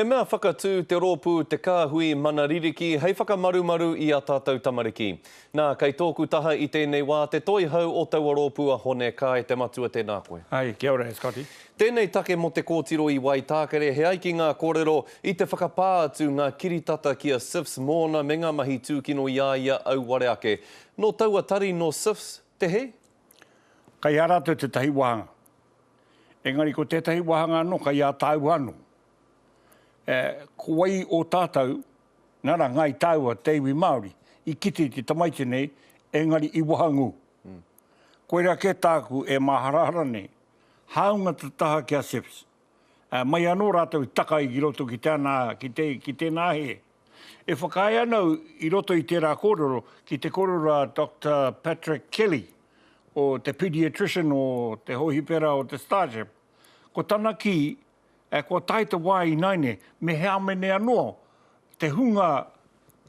He mea whakatū te rōpū Te Kāhui Mana Ririki hei whakamarumaru i ā tātou tamariki. Nā, kei tōku taha i tēnei wā te toihau o taua rōpū a Hone Kae te matua tēnā koe. Ai, kia ora e Scotty. Tēnei take mō te kōtiro i Waitākere, he ai ki ngā kōrero, i te whakapā atu ngā kiritata ki a SIFS mōna me ngā mahi tūkino i a ia auware ake. Nō taua tari nō SIFS te hē? Kei a rātou tētahi wāhanga. Engari ko tētahi wāhanga anō kei a tāua anō. E, ko wai o tātou, nā rā, Ngāi Tāua, te iwi Māori, i kite i te tamaiti nei, engari i wahangū. Mm. Koirā kē tāku e māharahara nei, hāunga te taha ki a SIPS. E, mai anō rātou i taka i ki roto ki tēnā, ki, te, ki tēnā hē. E whakaae ana au i roto i tērā kōrero ki te kōrero a Doctor Patrick Kelly, o te pediatrician o te hohipera o te Starship, ko tana kī, e, kua tae te wā ināiane, me he amene anō te hunga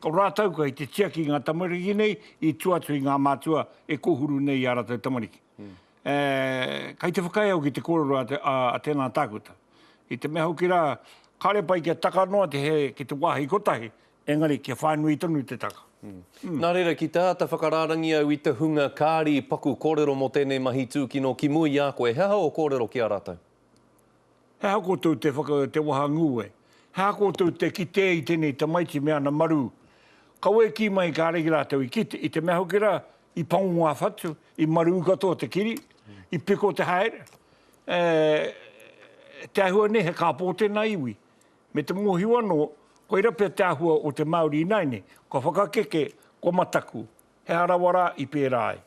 ko rātou kei te tiaki i ngā tamariki nei i tua atu i ngā mātua e kōhuru nei i ā rātou tamariki. Mm. E, kei te whakaae au ki te kōrero a, te, a, a tēnā tākuta. I te mea hoki rā, kāre pai kia taka noa te he ki te wāhi kotahi, Engari, kia whānui tonu te taka. Nā reira, ki te āta whakarārangi au i te hunga kāri paku kōrero mō tēnei mahi tūkino ki mua i a koe, he aha ō kōrero ki a rātou? He aha koutou te whaka, te wahangū e? He aha koutou te kite i tēnei tamaiti me ana marū? Kaua e kī mai kāre ki rātou i kite, i te mea hoki rā, i pango ngā whatu, i marū katoa te kiri, i piko te haere. E, te āhua nei he kāpō tēnā iwi. Me te mōhio anō, koira pea te āhua o te Māori ināianei, kua whakakeke, kua mataku, he aha rawa rā i pērā ai.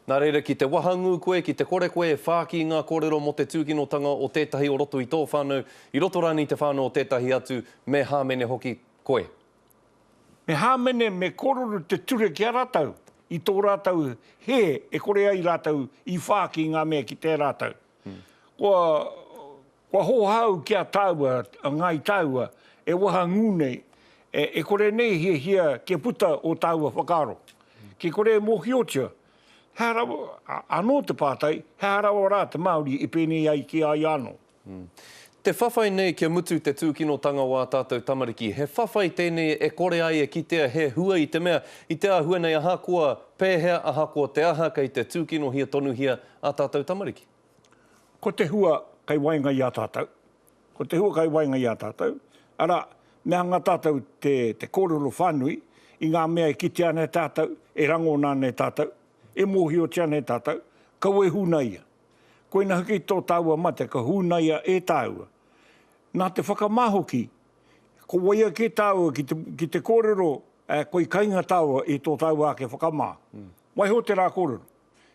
Nā reira, ki te wahangū koe, ki te kore koe e whāki i ngā kōrero mō te tūkinotanga o tētahi o roto i tō whānau, i roto rānei i te whānau o tētahi atu, me hāmene hoki koe. Me hāmene, me kōrero te ture ki a rātou, i tō rātou hē e kore ai rātou i whāki i ngā mea ki te rātou. Kua, kua hōhā au ki a tāua, a Ngāi Tāua, e wahangū nei, e, e kore nei e hiahia kia puta ō tāua whakaaro. Ki kore e mōhiotia, he aha rawa, anō te pātai, he aha rawa rā te Māori i pēnei ai ki a ia anō? Te whawhai nei kia mutu te tūkinotanga o ā tātou tamariki, he whawhai tēnei e kore ai e kitea he hua i te mea, i te āhua nei ahakoa pēhea, ahakoa te aha, kei te tūkinohia tonuhia ā tātou tamariki. Ko te hua kei waenga i a tātou, ko te hua kei waenga i a tātou, arā, me anga tātou te, te kōrero whānui i ngā mea e kitea ana e tātou, e rangona ana e tātou, e mōhiotia ana e tātou, kaua e hūnaia. Koina hoki tō tāua mate ka hūnaia e tāua. Nā te whakamā hoki, ko wai ake tāua ki te, ki te kōrero, eh, koi kainga tāua i tō tāua ake whakamā. Waiho tērā kōrero.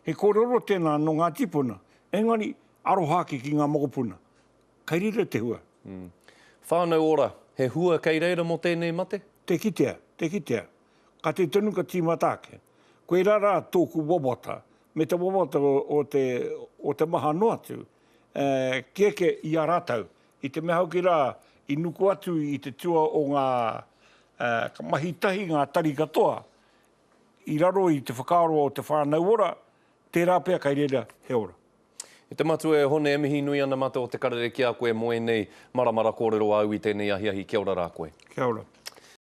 He kōrero tēnā nō ngā tīpuna, engari aroha ake ki ngā mokopuna. Kei reira te hua. Whānau ora, he hua kei reira mō tēnei mate? Tē kitea, tē kitea. Ka te tonu ka tīmata ake. Koirā rā tōku wawata, me te wawata o te, o te maha noa atu, e, ki eke i a rātou. I te mea hoki rā, i nuku atu i te tua o ngā, e, ka mahi tahi ngā tari katoa, i raro i te whakaaro o te whānau ora, tērā pea kei reira he ora. E te matua e Hone, e mihi nui ana matou o Te Karere ki a koe mo enei maramara kōrero āu i tēnei ahiahi. Kia ora rā koe. Kia ora.